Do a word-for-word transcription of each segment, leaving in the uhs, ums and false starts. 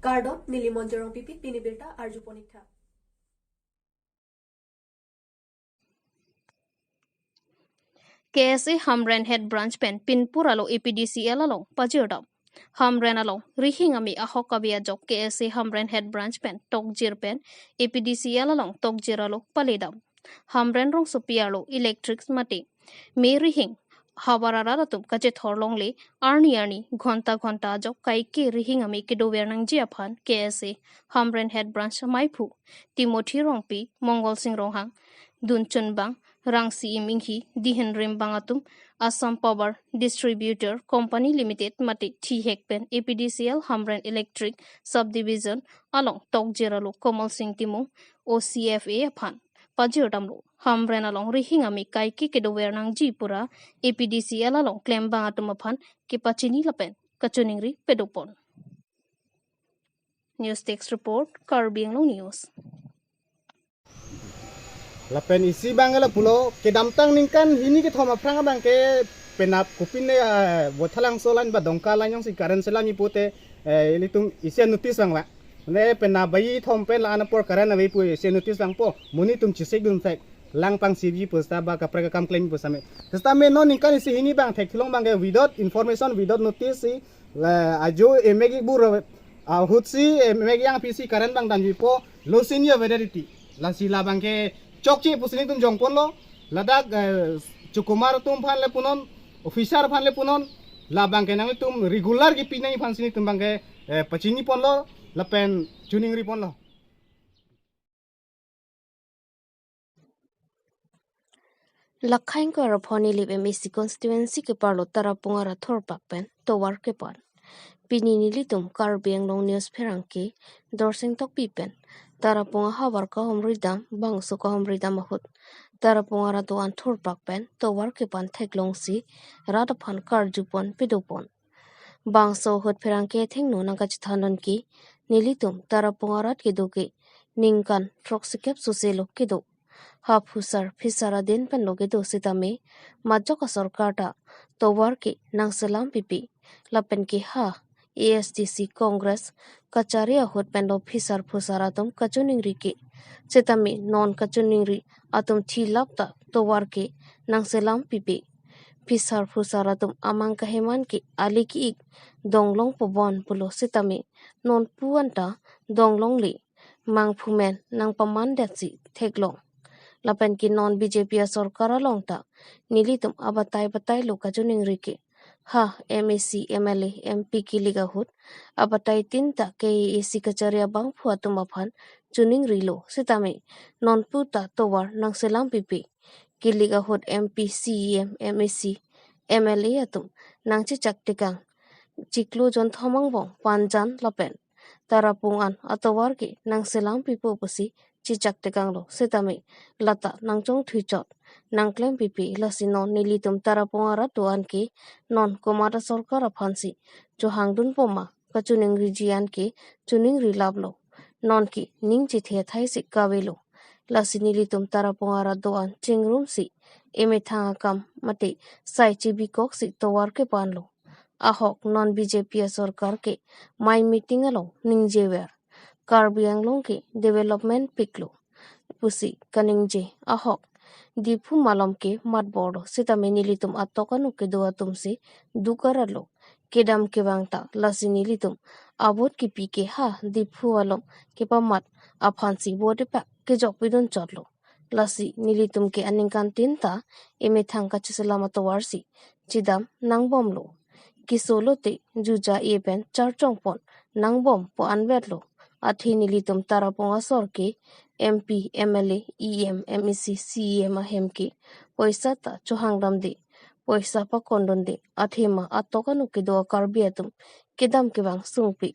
Kardom, neli Monjorong Pipi, pini birta arju ponik tha. K S A Hamren Head Branch pen pinpur alo A P D C L along pajirdam. Hamren along rihing ame ahok ave ajok K S A Hamren Head Branch pen tokjir pen A P D C L along tokjir alo paledam. Hamren rongsopi arlo electric mate me rihing havar arat atum kachethor longle arni arni ghonta ghonta ajok kaike rihing ame kedover nangji aphan K S A Hamren Head Branch maiphu Timothy Rongpi, Mongol Sing Ronghang, Dunchunbang, Rangsi Iminghi, Dihin Rimbang atum Assam Power Distributor Company Limited mate thihek pen A P D C L Hamren Electric Subdivision along tokjir alo Komal Sing Timung O C F A aphan pajirdamlo. Hamren along rihing ame kaike kedover nangji pura A P D C L along klembang atum aphan kepachini lapen kachiningri padopon. News Desk Report, Karbi Anglong News. Lapen isi abang ke lapulo, kedamtang ningkan hini kethom aphrang abang ke penap kopine, eh, Vothatlangso line ba Dongka line jongsi current selamji pute, eh, ilitum isi notice vangvang. Ne penap baji thom pen la-an apor current avepo isi notice vangpo. Monit atum chesikdun thek. Lang pangchipji pu seta ba kaprek akam klemji pu seta me. Seta me non ningkan isi hini abang thekthilong abang ke without information, without notice si, la ajo emek ikbur ahut si, eh, emek yang pisi current abang damjipo, lo senior validity. Lasi labang ke chokche pusi nelitum jongponlo, ladak, eh, chukumar atum aphan le punon, officer aphan le punon, labang ke nanglitum regular kipi nangji aphansi nelitum abang ke, eh, pachiniponlo, lapen chiningriponlo. Lakhaing Koraphon Nilip M A C constituency keparlo Tarapung arat thurpak pen tovar kepan. Pini nelitum Karbi Anglong News pherangke Dorsing Tokbi pen Tarapung ahavar kahumridam, bangso kahumridam ahut Tarapung arat do-an thurpak pen tovar kepan theklongsi rat aphan karjupon padopon. Bangso ahut pherangke athengno nangkachethandun ke nelitum Tarapung arat kedo ke ningkan throksikep soselo kedo. Ha phusar phisar adin penlo kedo sitame majok asorkar ta tovar ke nangselam pipe lapen ke ha A S D C Congress kachari ahut penlo phisar phusar atum kachiningri ke. Sitame non kachiningri atum thilap ta tovar ke nangselam pipe. Phisar phusar atum amang kaheman ke ali ki-ik donglongpo bon pulo sitame nonpu anta donglongle, mangphumen nangpamandetsi theklong. Lapen ke non B J P asorkar along ta nelitum abatai batailo kachiningri ke. Ha M A C, M L A, M P kilik ahut abatai tin ta K A A C kachari abangphu atum aphan chiningrilo sitame nonpu ta tovar nangselam pipe. Kilik ahut M P, C E M, M A C, M L A atum nangchechak tekang. Chiklo jonthom angbong Panjan lapen Tarapung an atovar ke nangselam pipo pusi chechak tekanglo sitame lata nangchongthui chot nangklem pipe. Lasi non nelitum Tarapung arat do-an ke non komat asorkar aphansi chohangdunpo ma kachiningriji an ke chiningri laplo. Non ke ning chethe thaisi kavelo. Lasi nelitum Tarapung arat do-an chingrumsi emethang akam mate sai chibikoksi tovar kepanlo. Ahok non B J P asorkar ke mei meeting along ningjever, Karbi Anglong ke development piklo pusi kaningje. Ahok Diphu malom ke matborlo sitame nelitum atok anuk kedo atumsi duk aratlo. Kedam kevang ta lasi nelitum avote kipi ke ha Diphu alom kepamat aphansi vote epak kejok pidun chotlo. Lasi nelitum ke aningkan tin ta emethang kacheselam atovarsi chedam nangbomlo. Kesolote juja e pen charchongpon nangbompo anvetlo. Athe nelitum Tarapung asor ke M P, M L A, E M, M A C, C E M ahem ke poisa ta chohangdamde, poisa pakondunde, athema atok anuk kedo Karbi atum kedam kevang sungpi.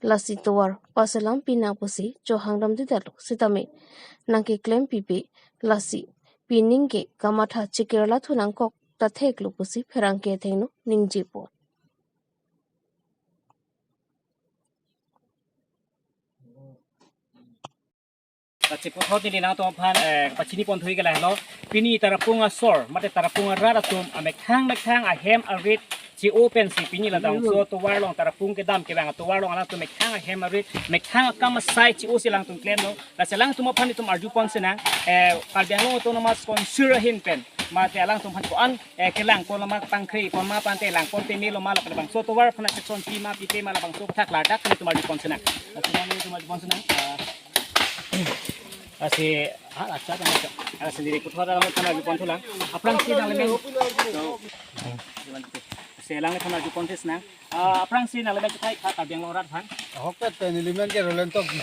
Lasi tovar paselam pinang pusi chohangdamdedetlo sitame nangkeklem pipe. Lasi pining ke kamatha chekirla thu nangkok ta theklo pusi pherangke athengno ningjepo. Lasi puthot neli nangtum aphan, eh, pachini ponthu ke lahelo. Pini Tarapung asor, mate Tarapung arat atum, amekhang mekhang ahem arit, chi-o pensi pini labangso atovar along Tarapung kedam kevang atovar along alangtum mekhang ahem arit, mekhang akam asai chi-o si alangtum klemlo. Lasi alangtum aphan itum arju pon sinang, eh, Karbi Anglong Autonomous Council ahin pen, mate alangtum aphan ko-an, eh, kelang pon loma, pangkri pon ma, pante lang pon teme loma, labangso atovar aphan section pi ma, pite ma, labangso aputhak klardak itum arju pon sinang. Lasi nangtum arju pon sinang. Ah, lasi, ah, lasi, lasi neli puthot alangtum aphan arju ponthulang. Aphrangsi nanglimen, lasi alanglitum aphan arju ponthu sinang. Ah, aphrangsi nanglimen chethai tha Karbi Anglong arat aphan. Ahokpet pen nelimen ke Roland Tokbi.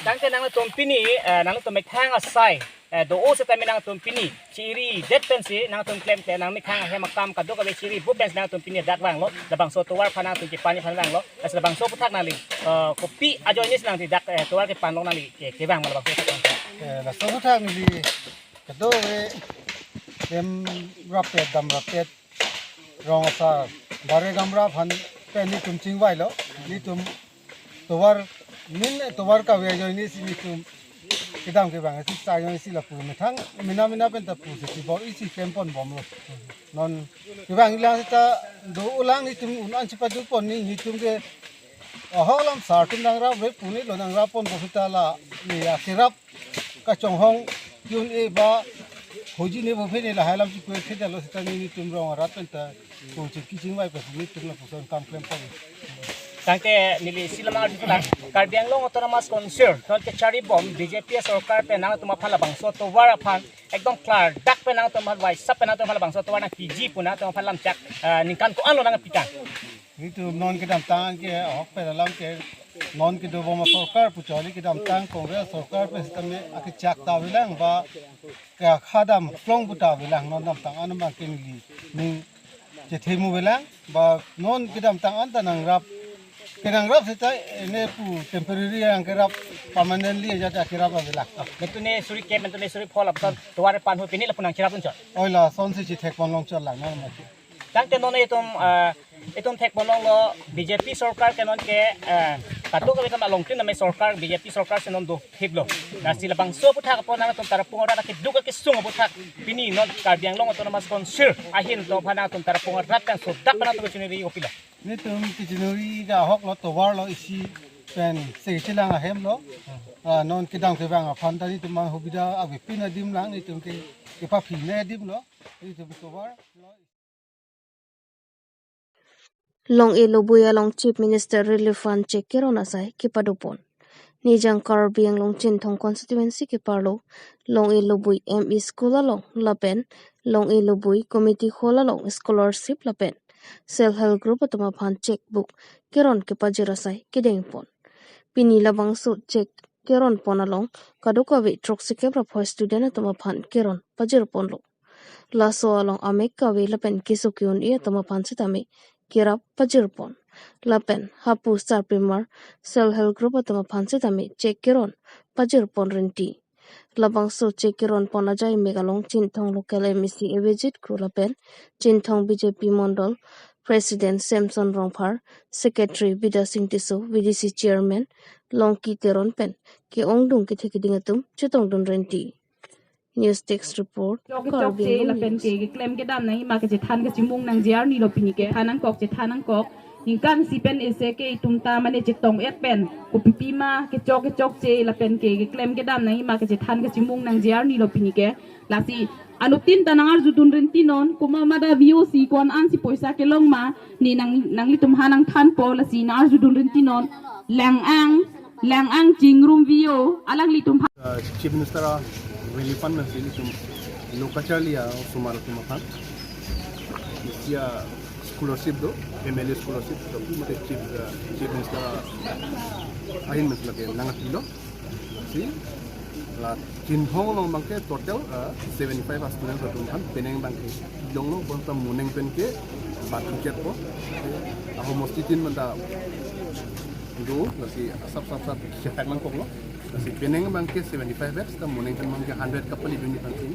Tangte nangtum pini, eh, nangtum mekhang asai, eh, do-o setame nangtum pini chiri det pensi nangtum klemkle, nangmekhang ahem akam kadokave chiri bu pensi nangtum pini dak vanglo, labangso atovar aphan nangtum kepani aphan vanglo. Lasi labangso aputhak nangli, eh, kopi ajoine si nangli dak, eh, atovar kepan along nangli ke, kevang ma labangso aputhak? Eh, laso aputhak neli kadokave hem rappet, dam rappet, rong asar, bare gamra aphan pen nelitum chingvailo. Nelitum atovar, min atovar kave ajoine si nelitum kedam kevang si sa ajoine si lapu methang mina mina pen ta pusi kebor isi klem pon bomlo. Non kevang ilang seta do-o lang nelitum un-an si padu pon, nelitum ke ahok alam sar atum nangrap re puni lo, nangrap pon bo seta la, ne akerap kachonghong tune e ba hoji ne bo phe ne lahai alam si kwe khe dalo seta nelitum rong arat pen ta pusi kachingvai pasi nelitum lapuson kam klem pon. Tangte neli isi lamang arju lang, Karbi Anglong Autonomous Council non kecharibom B J P sorkar pen nangtum aphan labangso atovar aphan ekdom klardak pen nangtum aphan, waisap pen nangtum aphan labangso atovar nangpiji pu nangtum aphan lamchak, eh, ningkan ko-an lo nangpi tang? Nelitum non kedamtang ke ahokpet alam ke, non kedobom asorkar pu choli kedamtang Congress sorkar pen setame akechak ta avelang ba ke khadam klong pu ta avelang, non damtang an abang ke neli ning chethe mu avelang ba non kedamtang an ta nangrap, kenangrap seta ne pu temporary yang kerap, permanently aja ta kerap avelang. Mentune suri ke, mentune suri phol apton atovar panhu pini lapu nangcherap unchot. Oi, lasonsi chethek pon longchot lang non ma. Tangte non itum, ah, itum thek pon longlo B J P sorkar ke non ke, ah, kadokave itum alongtin name sorkar, B J P sorkar si non dothiplo. Lasi labangso aputhak apot nangtum Tarapung arat akeduk akesung aputhak pini non Karbi Anglong Autonomous Council ahin atum aphan nangtum Tarapung arat pen sodak pen nangtum kachiningri kopilo? Nelitum kachiningri ke ahok lo, atovar lo, isi pen se chelang ahem lo. Ah, non kedam kevang aphan ta nelitum mang hubida avepin adim lang, nelitum ke kepaphi ne adim lo. Nelitum atovar lo. Long-e Lobui along Chief Minister Relief Fund cheque keron asai kepado pon. Nijang Karbi Anglong Chinthong constituency keparlo Long-e Lobui M E School along lapen Long-e Lobui Community Hall along scholarship lapen Self Help Group atum aphan cheque book keron kepajir asai kedeng pon. Pini labangso cheque keron pon along kadokave throksi kep ra phoi student atum aphan keron pajir ponlo. Laso along amek kave lapen keso ke-un-e atum aphan setame kerap pajir pon. Lapen hapu sarpimar Self Help Group atum aphan setame cheque keron pajir pon renti. Labangso cheque keron pon ajai mek along Chinthong local M A C Avijit Kro lapen Chinthong B J P Mondol President Samson Rongphar, Secretary Bidya Sing Tisso, V D C Chairman Longki Teron pen ke-ongdung kethe keding atum chetongdun renti. News Desk Report, chok chok Karbi che Anglong lapen News. Ke keklem kedam nangji ma kechethan kachimung nangji arni lo pini ke. Than nangkok, chethan nangkok. Ningkan isi pen ese ke itum ta mane chetong-et pen kopipi ma kechok kechok che lapen ke keklem kedam nangji ma kechethan kachimung nangji arni lo pini ke. Lasi anuttin ta nangarjudun renti non, komat ma da V O C ko-an ansi poisa kelong ma, ne nang, nanglitum aphan nangthanpo, lasi nangarjudun renti non. Lang-ang, Lang-ang Chingrum V O, alanglitum aphan. Uh, Chief Minister a Relief Fund pensi nelitum lo kacharli a osomar atum aphan isi a scholarship do, M L A scholarship do, mate Chief, uh, Chief Minister ahin pensi lake nangpilo. Si la Chinthong along abang ke total, uh, seventy-five a student atum aphan penang abang ke longlo, bonta moneng pen ke bat ticket po. Aho mosti tin manda do, lasi asap sap sap chetak nangkoklo. Lasi penang abang ke seventy-five batch, ta moneng pen abang ke hundred kapali dun aphan si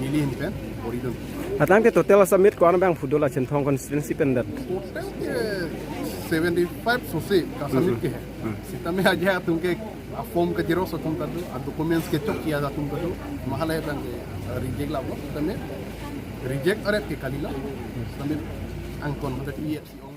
neli ahin pen bor-idun. Hatang ke total a-submit ko-an abang pu do la Chinthong constituency pen dat? Total ke seventy-five sose ka-submit ke. Hmm. Sitame aja atum ke A form ke xerox atum ta do, a documents ke chokche atum ta do, mahala abang ke, uh, reject lalo, tame reject aret ke kalilo, tame angkon mate E F C ong.